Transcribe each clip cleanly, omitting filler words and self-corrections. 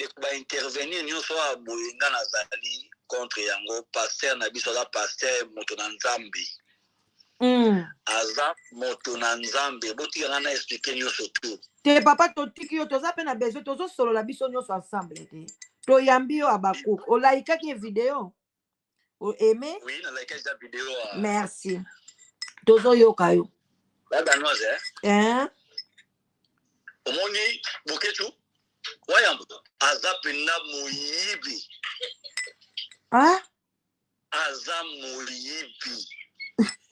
Ndeko, baintervenir nyonso oyo boye, nga nazali contre yango. Pasteur na biso aza pasteur, moto na Nzambe. Aza moto na Nzambe. Botika nga na expliquer nyonso tu. Te papa, totiki yo, toza mpe na besoin tozosolola biso nyonso ensemble te. Toyambi yo Abakuk, olaikaki video, oaime? Oui, nalaikaki eza video. Merci, tozoyoka yo. La Danoise, eh? Hein? Omoni Boketu Wayambo aza mpenza moyibi. Ah? Aza moyibi.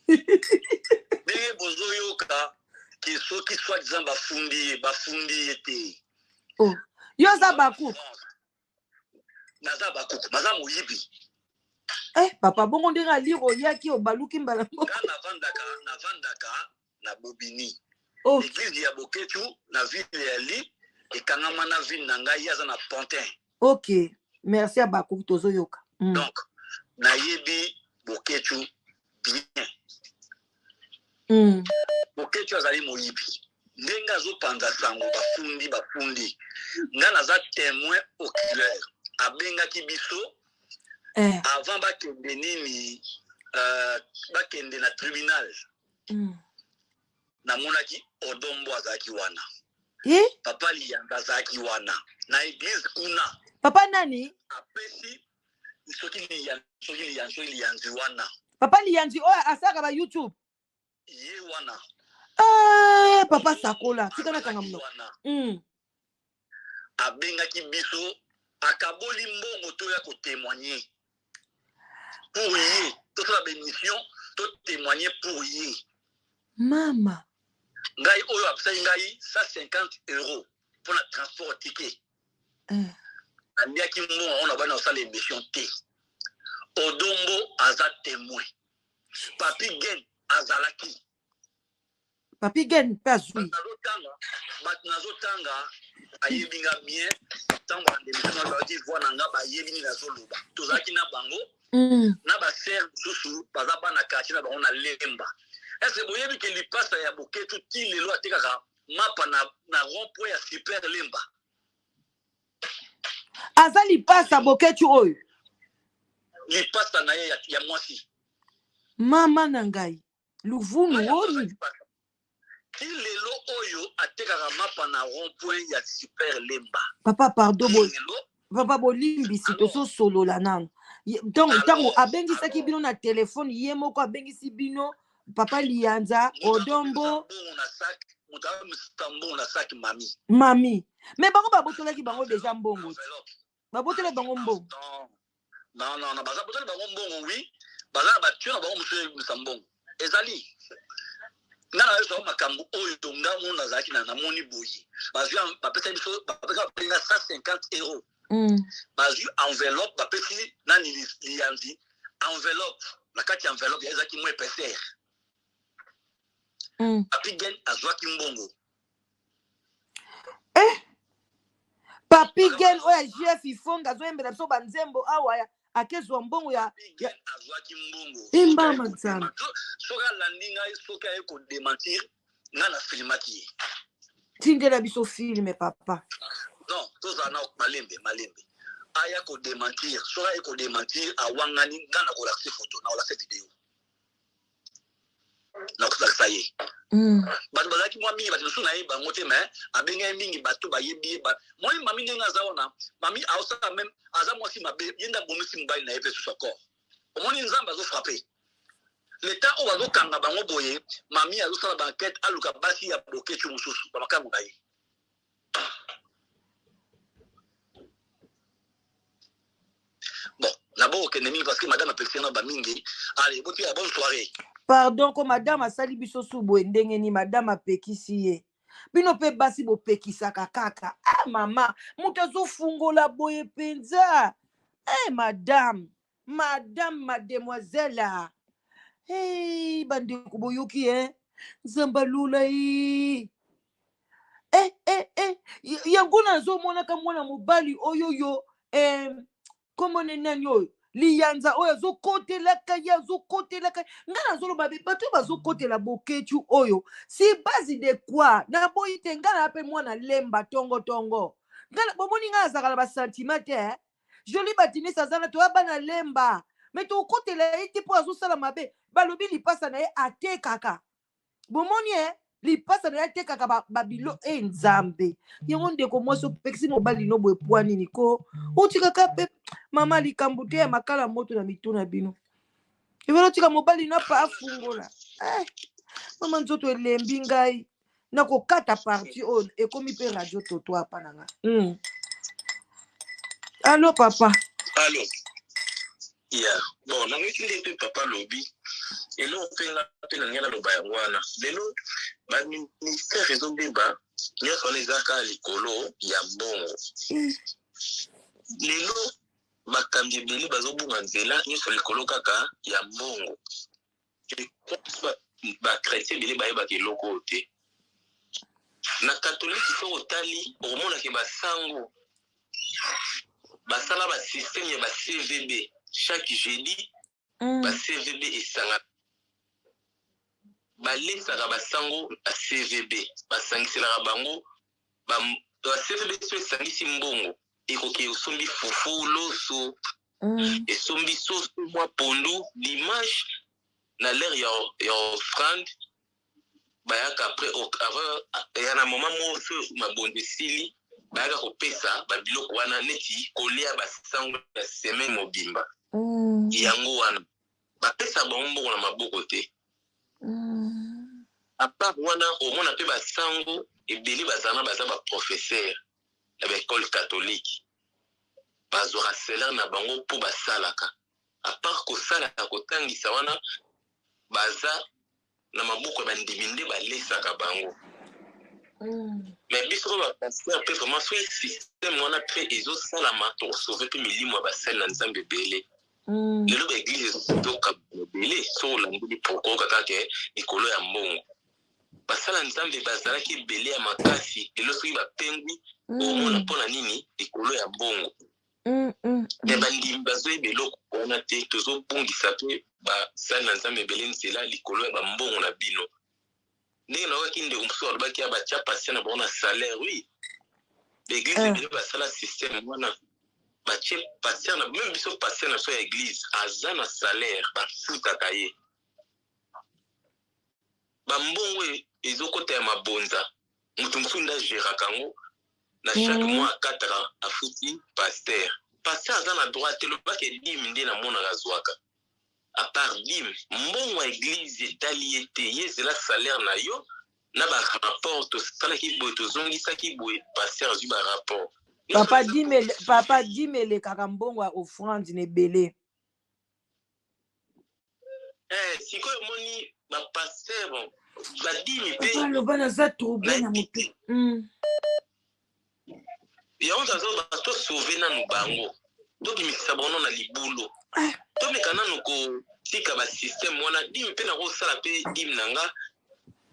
Ndenge bozoyoka ke soki soi-disant bafundi ye, bafundi ye te. Oh. Yo oza Bakuk? Naza Bakuku, baza moyibi. Eh, papa, bongo ndenge alire oyaki obaluki mbala moko. Nga navandaka na Bobigny. Oh. Église ya Boketu na ville ya Li ekangama na ville na ngai, ye aza na Pantin. Ok, merci Abakuk, tozoyoka. Donc nayebi Boketu bien. Boketu azali moyibi. Ndenge azopanza sango bafundi, bafundi, nga naza témoin oculaire. Abengaki biso avant bakende nini, bakende na tribunal. Namonaki Odombo azalaki wana. Eh? Papa Liyanza azalaki wana na église kuna. Papa nani? Apesi soki Liyanzi, soki Liyanzi, soki Liyanzi wana. Papa Liyanzi oyo asalaka ba YouTube? Ye wana. Eh, papa sakola, tika nakanga Azalaki monoko. wana. Abengaki biso, akaboli mbongo toya kotémoigner pour ye, tosala bémission, totémoigner pour ye. Mama. Ngai oyo apesaki ngai 150 € mpona transport, ticket. Aliaki mbongo yango na bana kosala émission te. Odombo aza témoin, Papi Gen azalaki. Papi Gen mpe azwi. Nazotanga bato, nazotanga, ayebi nga bien. Ntango bandemisi bazalaki voix na nga, bayebi nini nazoloba. Tozalaki na bango na basere mosusu, baza bana quartier na bango na Lemba. Est-ce boyebi ke lipasa ya Boketu ti lelo atekaka mapa na rond point ya Super Lemba? Aza lipasa Boketu oyo? Lipasa na ye ya mwasi. Mama na ngai, luvunu oni. Ti lelo oyo atekaka mapa na rond point ya Super Lemba. Papa, pardon, bo Lelo. Papa, bolimbisi, tozosolola nano. Donc ntango abengisaki bino na telefone, ye moko abengisi bino, papa Liyanza, Odombo? Mbongo na sac, moto amisa mbongo na sac, mami. Mami, mais bango babotolaki bango déjà mbongo. Enveloppe. Babotolaki bango mbongo. Non, non, non, baza botoli bango mbongo, oui, baza na batio na bango mosusu ebimisa mbongo. Ezali nga na yoso makambo oyo nga mo nazalaki na namoni boye, bazwi, bapesa biso, bapesa bapenga 150 €. Bazwi enveloppe, bapesi nani, Liyanzi, enveloppe. Na kati ya enveloppe ya ezalaki mwa épaisseur. Papi Gen azwaki mbongo. Eh, Papi Gen oyo ya GF Ifonga azoyembela biso banzembo awa, akezwa mbongo ya Papi Gen azwaki mbongo. Embama Nzambe. Soki alandi ngai, soki aye kodémentir, ngai na filmaki ye. Tindela biso film, papa. Non, tozala na malembe malembe. Aya kodémentir, soki aye kodémentir, awangani, ngai na kolakisa photo, na kolakisa video, na kolakisa ye. Bato bazalaki mwa mingi, bato mosusu nayebi bango te, mais abengai mingi bato bayebi ye. Moi mami, ndenge aza wana, mami aosala même, aza mwasi mabe. Ye nde abomisi mobali na ye mpe susu accord. Omoni, Nzambe azofrappe leta oyo bazokanga bango boye. Mami azosala baenquête, aluka basi ya Bokecu mosusu, bamakango na ye. Bon, nabo okende mingi parce que madame apekisi nga bamingi. Allez, botia, bonne soirée. Pardon ko, madame asali biso su boye ndenge nini? Madame apekisi ye. Bino mpe basi bopekisaka kaka. Ah mama, moto azofungola boye mpenza. Eh, madame, madame, mademoiselle. Hey, bandeko, boyoki e Nzambe alula ye. Eh, eh, eh. Yango nazomonaka mwana mobali oyo yo, eh, komone nani oyo, Liyanza oyo, azokotelaka ye, azokotelaka. Ngai nazoloba be, bato oyo bazokotela Bokecu oyo, si base de quoi? Naboyi te, ngai na mpe mwana Lemba tongotongo. Bomoni ngai azalaka na basentiment te, eh? Joli Batinisi aza na toya bana lemba, me tokotela ye te mpo azosala mabe. Balobi lipasa na ye atekaka. Bomoni e lipasa na ye atekaka babilo ba e Nzambe. Yango ndeko mwasi opekisi mobali no boye pwa nini ko otikaka mpe mama likambo te ya makala moto na mitu na bino. Ebele otika mobali no apa afungola, eh, mama nzoto elembi ngai nakokata parti oyo ekomi mpe radio toto apa na nga. Allo papa. Allo ya bon, nayoki nde mpe papa alobi eloko mpe nga mpe na ngai naloba yango wana. Lelo baministère ezobeba nyonso wana eza kaka likolo ya mbongo. Lelo bakambi ebele bazobunga nzela nyonso likolo kaka ya mbongo. Bachrétien ebele bayebaka eloko oyo te. Na katolike soki otali, okomonake basango basala basystème ya ba CVB chaque jeudi. Ba CVB esanga, balesaka basango ba CVB, basangiselaka bango ba CVB. So esangisi mbongo, ekoki esombi fufu, loso, esombi soso, mwa pondu. Dimanche na l'heure ya offrande, bayaka après avant ya na moment moko so mabonzo esili, bayaka kopesa babiloko wana neti kolia basango ya semaine mobimba. Yango wana bapesa bango mbongo na maboko te. À part wana, omona mpe basango ebele bazala na baza baprofesseur na baekole catholique, bazwaka salaire na bango mpo basalaka. À part kosalaka, kotangisa wana, baza na maboko ya bandimi nde balesaka bango. Mais biso mpe bapasteur mpe vraiment, soki système wana mpe ezosalama, tokosauve mpe milimo ya basali na Nzambe ebele. Lelo baeglise ezokaba ebele. So olandeli pourquoi, kaka ke likolo ya mbongo. Basala Nzambe bazalaki ebele ya makasi, lelo soki bapengwi, omona mpona nini? Likolo ya mbongo. Me bandimi bazoyeba eloko wana te. Tozobungisa mpe basali na Nzambe ebele nzela likolo ya bambongo na bino. Ndenge nayokaki ndeko mosusu alobaki ya batia pasteur na bango na salaire, oui, baeglise ebele basala système wana, batie pasteur na même biso, pasteur na biso ya église aza na salaire, bafutaka ye. Bambongo ezokota ya mabonza, moto mosusu nde agéraka yango na chaque mois, akataka, afuti pasteur. Pasteur aza na droit te lobaki dîme nde namonaka azwaka. À part dîme, mbongo ya église etali ye te. Ye ezela salaire na yo na barapport, tosalaki boye, tozongisaki boye, pasteur azwi barapport. Papa, dîme, papa, dîme elekaka mbongo ya offrande na ebele. Eh, sikoyo omoni bapasteur, bon, badîme mpe. Papa, aloba naza trouble na motu. Yango tozoba tosauve nanu bango, tobimisa bango na libulu. Tomeka nanu kotika basystème wana. Dîme mpe nakosala mpe dîme na nga,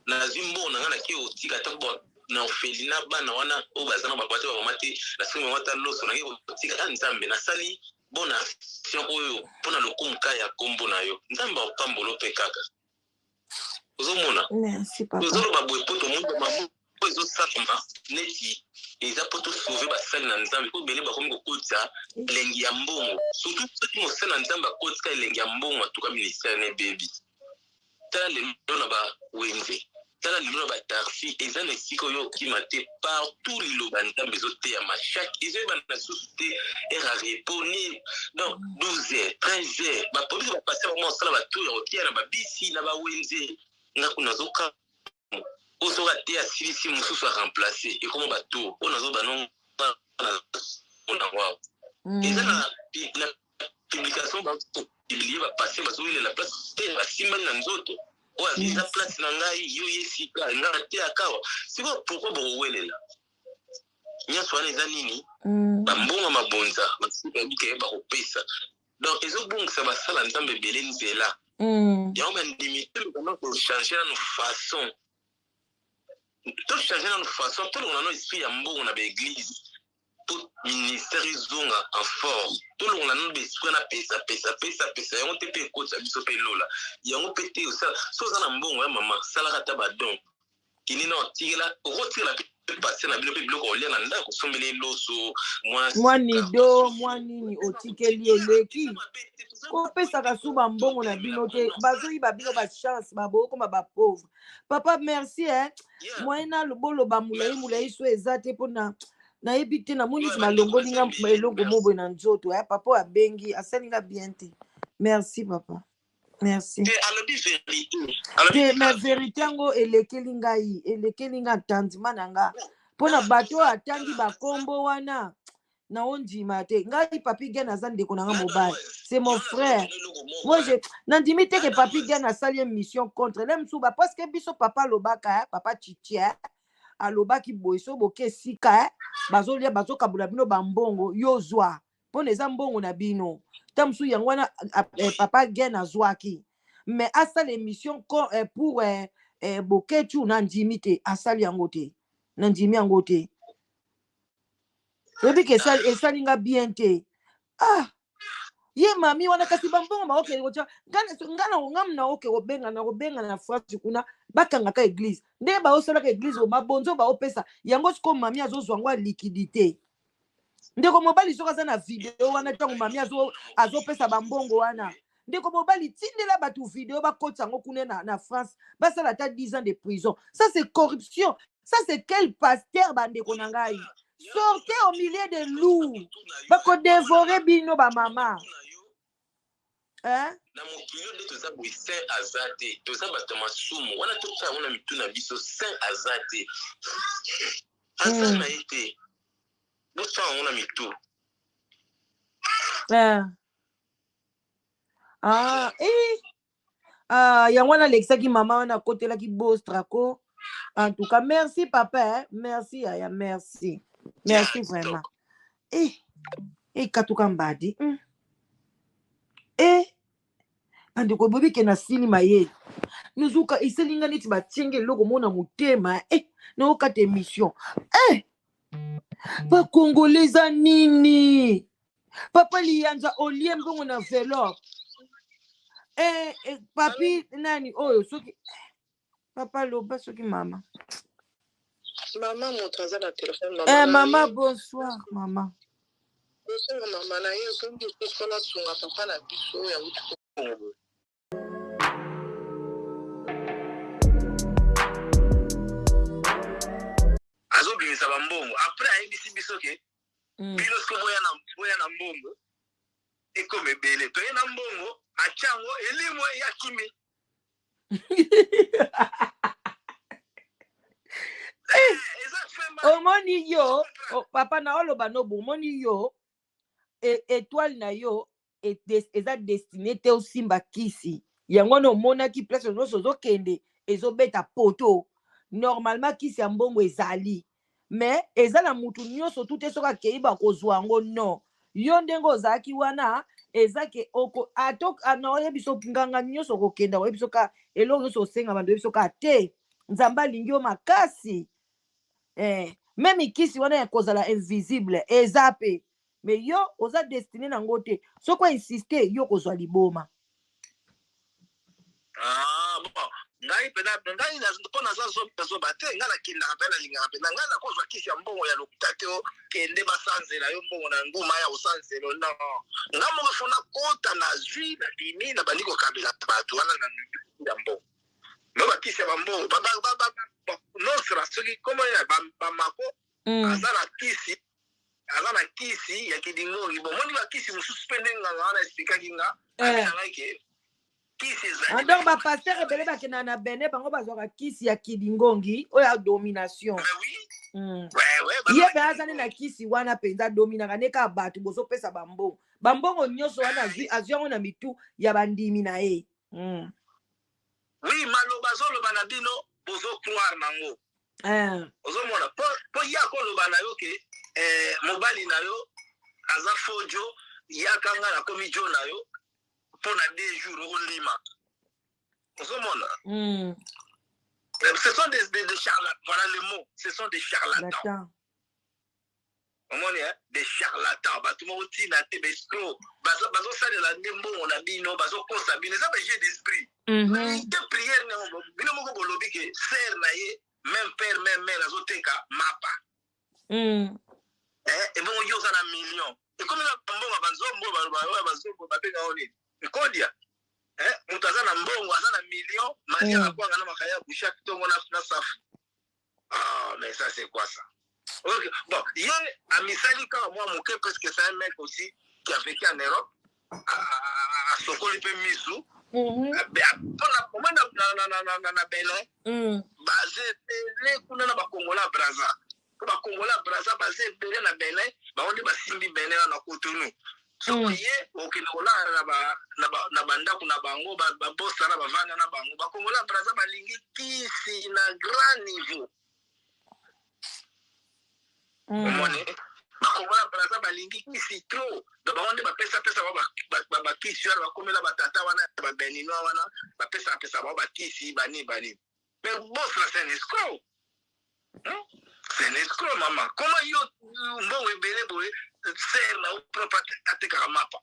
nazwi mbongo na nga, nake kotika ata bon na orphelinat, bana wana oyo baza na bapapa te, bamama te, nasoki bango ata loso, nake kotika. A Nzambe, nasali bonne action oyo mpona lokumu ka ya nkombo na yo. Nzambe akopambola mpe kaka ozomona. Merci papa. Tozoloba boye mpo tomoni bamamo ezosalama neti eza mpo tosauve basali na Nzambe, mpo ebele bakomi kokotisa elengi ya mbongo. Surtout soki mosali na Nzambe akotika elengi ya mbongo, atuka ministère na ebebi. Tala lelo na bawenze, tala lelo na bataxi, eza na esika oyo okima te. Partout liloba Nzambe ezoteyama chaque, ezoyebana susu te heure ya repos ni. Donc 12 heures, 13 heures, bapolisi, bapasteur bango basala batour ya koteya na babisi, na bawenze. Nga kuna nazoka oyo soki ateya, asilisi, mosusu aremplace, ekoma batour oyo nazoba nongo awa. Eza na publication, bakopublie, bapasteur bazowelela place te, basimbani na nzoto oyo eza place na ngai, yo ye sika ngai nateyaka awa. Sikoyo pourquoi bokowelela nyonso wana? Eza nini? Bambongo mabonza basuki babike bakopesa. Donc ezobungisa basala Nzambe ebele nzela. Yango bandimi tomekana kochange nanu façon, tochange nanu façon, tolongola nano esprit ya mbongo na baeglise po ministère ezonga en fort. Tolongola nano baesprit wana, pesa pesa pesa pesa, yango te mpe ekotisa biso mpe lola yango mpe te. Osala so oza na mbongo ya mama, salaka ata badon, kende na otikela, okotikela mpe. pasteur na bino mpe biloko olia na ndako, osombeli ye loso, mwa Mwa nido, mwa nini otikeli eleki. Kopesaka su bambongo na bino te, bazoyiba bino bachance, babokoma bapauvre. Papa, merci, eh. Moyen na boloba molai molai so eza te, mpona nayebi te, namoni neti balongoli nga eloko mo boye na nzoto. Eh, papa oyo abengi asali nga bien te. Merci papa, merci. Te, alobi vérité. Te, mais vérité yango elekeli ngai, elekeli nga ntandima na nga mpona bato oyo atangi bakombo wana, naondima te. Ngai Papi Gen aza ndeko na nga mobali, c'est mon frère. Moi je nandimi te ke Papi Gen asali émission contre le mosusu ba, parce que biso papa alobaka, eh, papa Chichi, eh, alobaki boye: so boke esika, eh, bazolia, bazokabola bino bambongo, yo zwa mpona eza mbongo na bino. Ta mosusu yango wana papa Gen azwaki, mais asala émission pour Boketu, nandimi te asali yango te, nandimi yango te. Oyebi ke esali nga bien te. Ah, ye mami wana, kasi bambongo baokende kotya nga na ngamu na oke kobenga na kobenga na France kuna, bakangaka église ndenge baosalaka église oyo mabonzo baopesa yango. Sikoyo mami azozwa yango ya liquidité. Ndeko mobali, soki aza na video wana, ntango mami azopesa bambongo wana, ndeko mobali, tindela bato video, bakotisa yango kuna na France, basala ata 10 ans de prison. Ça c'est corruption. Ça c'est quel pasteur? Bandeko na ngai, sortez au milieu de loups, bakodévorer bino bamama, hein? Na mokili oyo nde toza boye, saint aza te. Toza bato ya masumu wana, totya yango na mitu na biso. Saint aza te, aza na ye te. Botya yango na mitu. Ah, eh. Ah, yango wana alekisaki mama wana, akotelaki Bostrako. En tout cas merci papa, eh? Merci yaya, merci, merci vraiment. Eh, eh, katuka mbadi. Eh, bandeko, boyebi ke nasili mayele nozuka, esali nga neti batienge eloko mona motema. Eh, naokata émission. Eh, bakongole eza nini? Papa Liyanza, olie mbongo na enveloppe. Eh, eh, papi nani oyo? Soki papa loba, soki mama. Mama, moto aza na telefone, mama. Eh, na mama ye. Bonsoir mama. Bonsoir mama. Na ye ozongi lisusu mpona sunga papa na biso oyo awuti. Azobimisa bambongo, après ayebisi biso ke bino siko boya na mbongo, ekoma ebele. Toye na mbongo, atya yango, elimo ya kimi. Eza femba. Omoni yo, papa na oloba nobo, omoni yo, étoile na yo eza destiné te osimba kisi yango wana. Omonaki place nyonso ozokende ezobeta poto. Normalement kisi ya mbongo ezali, mais eza na mutu nyonso tu te. Soki akei, bakozwa yango. Non, yo ndenge ozalaki wana, eza ke oko ato na oyebi so nganga nyonso okokenda, oyebi so ka eloko nyonso osenga bando, oyebi so ka te. Nzambe alingi yo makasi. Eh, même kisi wana ya kozala invisible eza mpe, mais yo oza destiné nango te. Soki oinsiste, yo kozwa liboma. Ah, bon, ngai mpena, ngai mpo naza zoba te. Ngai nakendaka mpe nalingaka mpenza. Ngai nakozwa kisi ya mbongo ya lokuta te. Okende basanzela yo mbongo na nguma ya kosanzela, non. Nga moko fo nakota, nazwi, nabimi, nabandi kokabela bato wana na ya mbongo. No, bakisi ya bambongo nostra, soki kombo ya bamako. Aza na kisi, aza na kisi ya kidingongi. Bomoni bakisi mosusu mpe nde nganga wana expliquaki nga. Abi na ngai ke kisi ezali. Ah, donc bapasteur ebele bakendaka na Benin, bango bazwaka kisi ya kidingongi oyo ya domination. Mais oui. Ouais, Ye mpe aza nde na kisi wana mpenza, adominaka nde kaka bato. Bozopesa bambongo, bambongo nyonso wana azwi yango na mitu ya bandimi na ye. Oui, maloba azoloba na bino, bozocroire nango. Ozomona, po ye akoloba na yo ke mobali na yo aza fojo, yaka nga nakomi jo na yo mpo na 2 jours, okondima. Ozomona? Ce sont des charlatans, voilà le mot, ce sont des charlatans. Latin. Omoni, eh? Des charlatans, bato moko ntina te, baescrocs, bazosalela nde mbongo na bino, bazokosa bino. Eza bajeu d'esprit te. Prière bino moko bolobi ke sœur na ye. Même père, même mère, azoteka mapa. Eh, ebongo yo oza na million, ekomi na mbongo ya banzombo, oyo bazombo babenga ngo nini, nkodia. Eh, moto aza na mbongo, aza na million, malia akwanga na makaya bushak ntongo na safu. Ah, mais ça, c'est quoi, ça? Ok, bon, ye amisali kaka mwa moke, parce que c'est un mec aussi qui a vécu en Europe, asokoli mpe misu. Mpona omoi na Benin, baza ebele kuna na Bakongola Braza, po Bakongola Braza baza ebele na Benin, bango nde basimbi Benin wana, Cotonou. Soki ye okende kolala na bandako na bango, babosana, bavanda na bango. Bakongola Braza balingi kisi na grand niveau. Omoni, Bakongola Braza balingi kisi trop. Donc bango nde bapesapesa bango bakisi wana, bakomela batata wana ya Babeninois wana, bapesapesa bango bakisi bani bani. Mais boss là, c'est un escroc, hein? C'est un escroc, mama. Comment yo, mbongo ebele boye, sœur na yo propre atekaka mapa?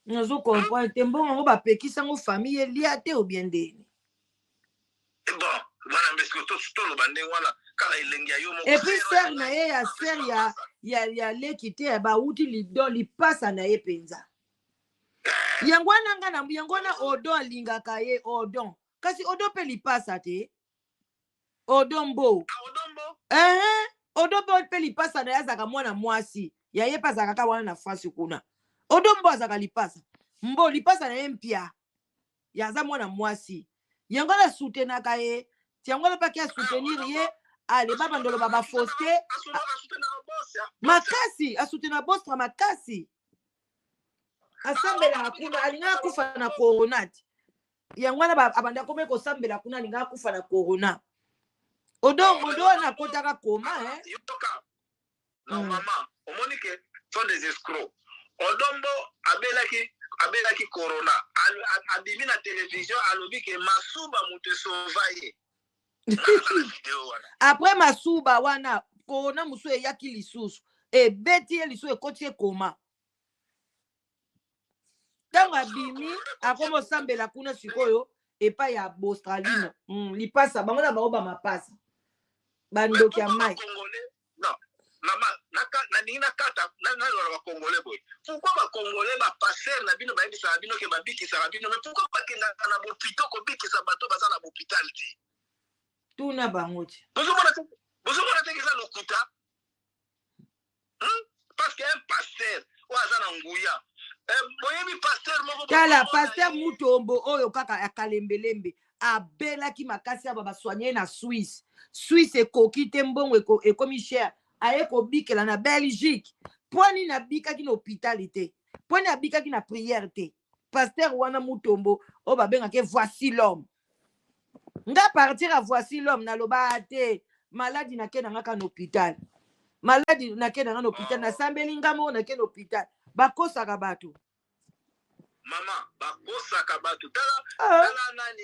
Nazo comprendre te. Mbongo yango bapekisi yango, famille elia te, obien ndeni? Bon, wana mbeske toloba ndenge wana kaka elengi ya yo moko. Et puis sœur na ye ya sœur ya leki te, bauti lidon lipasa na ye mpenza. Yango wana nga na yango wana Odon alingaka ye. Odon kasi, Odon mpe lipasa te, Odon Mbo. Ehe, Odon mpo mpe lipasa na ye azalaka mwana mwasi ya ye mpe azalaka kaka wana na France kuna. Odon Mbo azalaka lipasa mbo, lipasa na ye mpia ya aza mwana mwasi. Yango wana asutenaka ye, yango wana mpaki asoutenir ye. Ale babandoloba bafoste makasi, asutena bostra makasi, asambelaka kuna. Alingaka kufa na corona te, yango wana abanda komi kosambela kuna. Alingaka kufa na corona. Odo, Odo wana akotaka koma, eh? Non, mama, omoni ke sont des escrocs. Odombo abelaki corona, abimi na télévision, alobi ke masuba moto esova ye. Après masuba wana, corona mosusu eyaki lisusu, ebeti ye lisusu, ekoti ye koma. Ntango abimi, akomi osambela kuna sikoyo epai ya Bostralino. Lipasa bango na bango bamapasa, bandoki ya mai. Non, mama, nalingi nakata, nalola Bakongole boye: pourquoi Bakongole, bapasteur na bino bayebisaka bino ke babikisaka bino, mais pourquoi bakendaka na bopito kobikisa bato baza na bopital te? Tuna bango te. Bozomona teke eza lokuta, Parce que un pasteur oyo aza na nguya, boyebi pasteur moko? Tala pasteur Mutombo oyo kaka ya Kalembelembe, abelaki makasi awa, basoigne na Suisse. Suisse ekoki te, mbongo ekomi cher, aye kobikela na Belgique. Mpo nini abikaki na hôpital te? Mpo nini abikaki na prière te? Pasteur wana Mutombo oyo babengaki Voici l'homme. Nga partir ya Voici l'homme, naloba te maladi, nake na nga kaka na hôpital. Maladi, nake na nga na hôpital, nasambeli nga moko, nake na hôpital. Bakosaka bato. Mama, bakosaka bato. Tala, tala nani,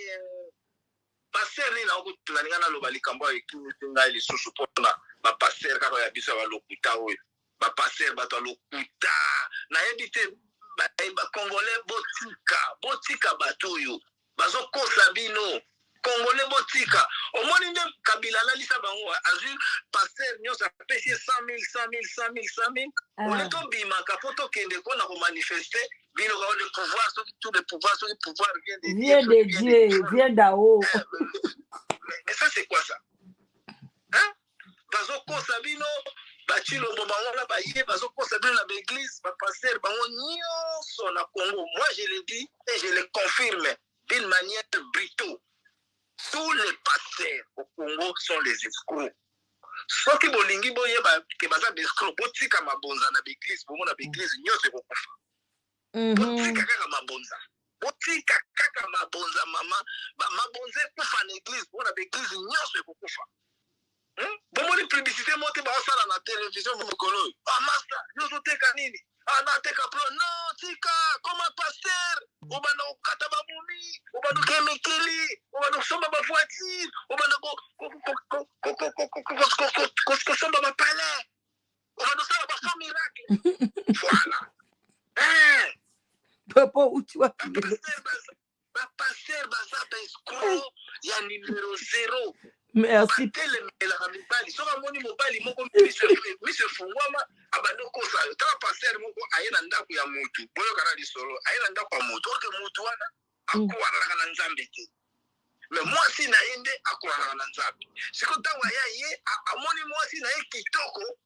pasteur nini nakokutuna. Ninga naloba likambo oyo ekimisi ngai lisusu mpona bapasteur kaka ya biso ya balokuta oyo, bapasteur, bato ya lokuta. Nayebi te, Bacongolais, botika, botika bato oyo bazokosa bino. Congolais, botika. Omoni nde Kabila alalisa bango, azwi pasteur nyonso, apesi ye 100 000, 100 000, 100 000, 100 000. Ole tobimaka mpo tokende mpona komanifeste bino kao le pouvoir, soki tout le pouvoir, soki pouvoir vient de vient de Dieu, vient d'en haut. Mais ça, c'est quoi, ça, hein? Bazokosa bino, bachilombo bango wana baye, bazokosa bino na baeglise, bapasteur bango nyonso na Congo. Moi, je le dis et je le confirme d'une manière brutale, tous les pasteurs au Congo sont les escrocs. Soki bolingi boyeba ke baza baescroc, botika mabonza na baeglise, bomona baeglise nyonso ekokufa. Botika kaka mabonza, botika kaka mabonza, mama. Mabonza ekufa na église, mpona baeglise nyonso ekokufa. Bomoni publicité moko te baosala na télévision mokolo oyo? Ah, master, yo ozoteka nini? Ah, nateka plo. Non, tika koma pasteur, obanda kokata babomi, obanda kokee mikili, obanda kosomba bavoiture, obanda kosomba bapalais, obanda kosala bafaux miracle. Voilà. Papa, uti wapi? Bapasteur baza baescroc ya numéro 0. Merci. Batelemelaka mibali. Soki amoni mobali moko miso efungwama, abandi okosa yo. Tala pasteur moko aye na ndako ya mutu, boyoka na lisolo, aye na ndako ya mutu oke, mutu wana akowanaka na Nzambe te, mais mwasi na ye nde akowanaka na Nzambe. Sikoyo ntango aya ye, amoni mwasi na ye kitoko,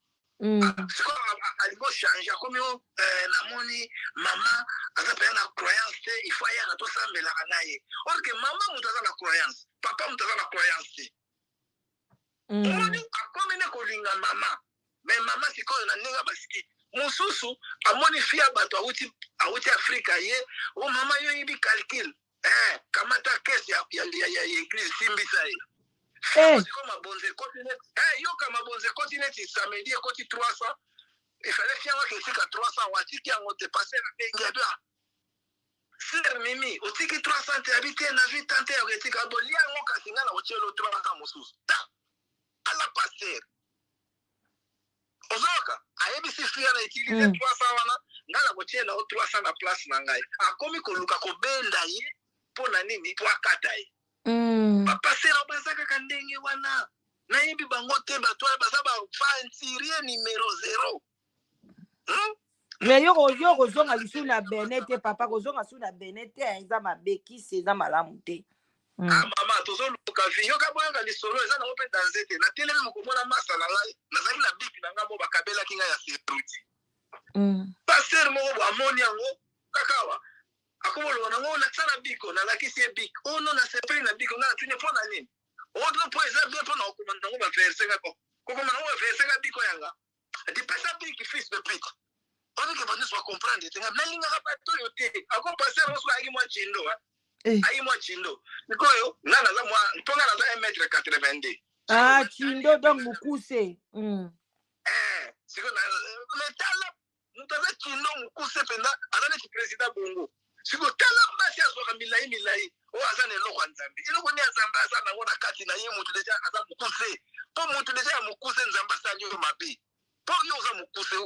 sikoyo alingi ochange, akomi o namoni mama aza mpenza na croyance te, il faut ayaka tosambelaka na ye. Or que mama moto aza na croyance, papa moto aza na croyance te. Omoni, akomi nde kolinga mama, mais mama sikoyo na ndenge basiki mosusu, amoni fille ya bato awuti Afrika ye o mama, yo yebi calcul, kamata caisse ya église, simbisa ye. Sikoyo mabonzo ekoti neti, yoka, mabonzo ekoti neti samedi, ekoti 300, efale fi yango akesika 300, watiki yango te. Pasteur abengi, abi: "Ah, sœur Mimi, otiki 300 te?" Abi: "Te, nazwi tante ya koetika bolia yango, kasi ngai na kotielo 300 mosusu." Ta ala pasteur ozoyoka, ayebisi fille wana: "Utiliser 300 wana, ngai na kotiela yo 300 na place na ngai." Akomi koluka kobenda ye. Mpo na nini? Po akata ye. Bapasteur baza kaka ndenge wana, nayebi bango te. Bato wana baza baaventurier numéro 0, Mais yo kozonga lisusu na Benin te, papa, kozonga lisusu na Benin te, eza mabe, kisi eza malamu te. Ah mama, tozoluka vie. Yoka, boyoka lisolo, eza nango mpe danze te. Natelemi mokomona masa na ngai, nazalaki na bic na ngai mo bakabelaki ngai ya seruti. Pasteur moko bo amoni yango kaka awa, akomoloba nango: "Lakisa na bic." Nalakisi ye bic oyo, nasepeli na bic. Ngai natuni: "Mpo na nini?" "Oyo mpo eza bien mpo na kokoma nango baverset." Nga kokoma nango baverset, nga bic yanga dipesa bic, fils de pute. Oyebike bato nyonso bacomprendre te, nga nalingaka bato oyo te. Ako pasteur mosusu ayaki mwa chindo, ayi mwa chindo. Sikoyo nga naza mwa, mpo nga naza 1 mètre 82. Ah, chindo, donc mokuse. Sikoyo mais tala, moto aza chindo, mokuse mpenza, aza neti président Bongo. Sikoyo tala basi azwaka milai milai oyo aza na eloko ya Nzambe. Eloko nini ya Nzambe aza nango na kati na ye? Moto déjà aza mokuse, mpo moto déjà ya mokuse, Nzambe asali oyo mabe, mpo yo oza mokuse,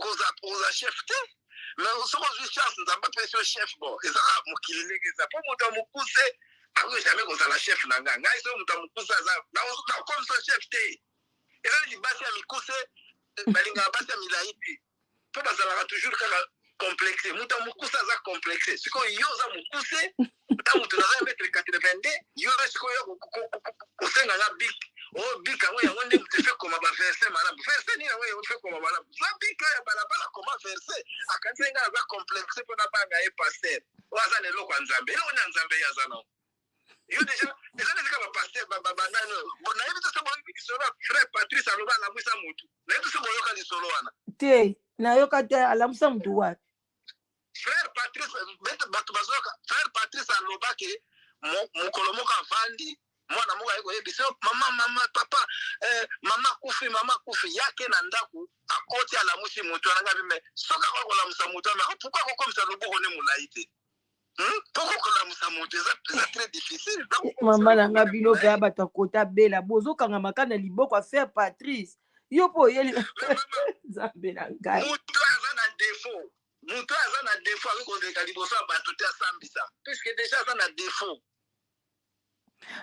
oza chef te. Mais soki ozwi chance, Nzambe apesi yo chef, bon, eza mokili ndenge eza, mpo moto ya mokuse akoki jamais kozala chef na ngai. Ngai soki moto ya mokuse aza, nakomisa chef te. Eza neti basi ya mikuse balingaka basi ya milai te, mpo bazalaka toujours kaka complexe. Moto ya mokuse aza complexe. Sikoyo yo oza mokuse, ta moto naza mètre 82, yo sikoyo kosenga nga bic oyo, bic yango, yango nde moto efe koma baverset malamu. Verset nini yango efe koma malamu? Za bic oyo ya balabala, koma verset. Akanisi ngai aza complexe mpo nabanga ye. Pasteur oyo aza na eloko ya Nzambe, eloko nini ya Nzambe ye aza nango? Yo déjà eza neti kaka bapasteur banani oyo. Nayebi te so boyoki lisolo ya frère Patrice, aloba alamwisa motu. Nayebi te so boyoka lisolo wana. Te, nayoka te. Alamusa motu wapi? Frère Patrice, bato bazoyoka. Frère Patrice alobaki, mokolo moko avandi, mwana moko aye koyebisa: "Mama, mama, papa, mama akufi, mama akufi." Yake na ndako, akoti, alamusi motu wana. Ngabi me soki akoki kolamusa motu wana, pourquoi akokomisa loboko ne molai te? Mpo kolamusa motu eza très difficile. Mama na nga, bino mpe ya bato akota bela, bozokanga maka na liboko ya frère Patrice. Yo mpo oyeli, Nzambe na ngai. Motu aza na défaut, moto aza na défaut akoki koleka liboso ya bato te asambisa, puisque déjà aza na défaut.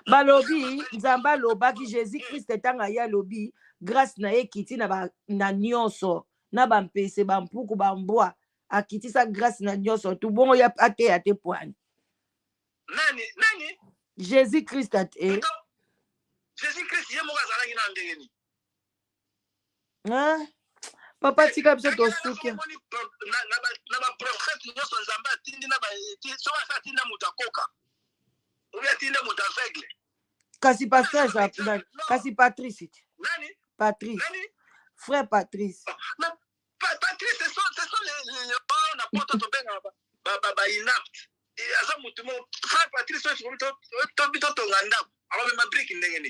Balobi Nzambe alobaki, Jésus Christ ntango aye, alobi grâce na ye ekiti na nyonso, na bampese, bampuku, bambwa, akitisa grâce na nyonso tu. Bongo ye ateya te pwani? Nani, nani? Jésus Christ ate. Jésus Christ ye moko azalaki na ndenge nini? Ah, papa, tika biso tosuki. Na baprophète nyonso Nzambe atindi, na soki asa atinda moto akoka obi atinda moto aveugle. Kasi pasteur, kasi Patrice. Nani? Patrice. Nani? Frère Patrice. Patrice, ce sont les oyo na poto tobengaka bainapte. Aza motu moko, frère Patrice oyo tobi totonga ndako, akomema brique ndenge nini?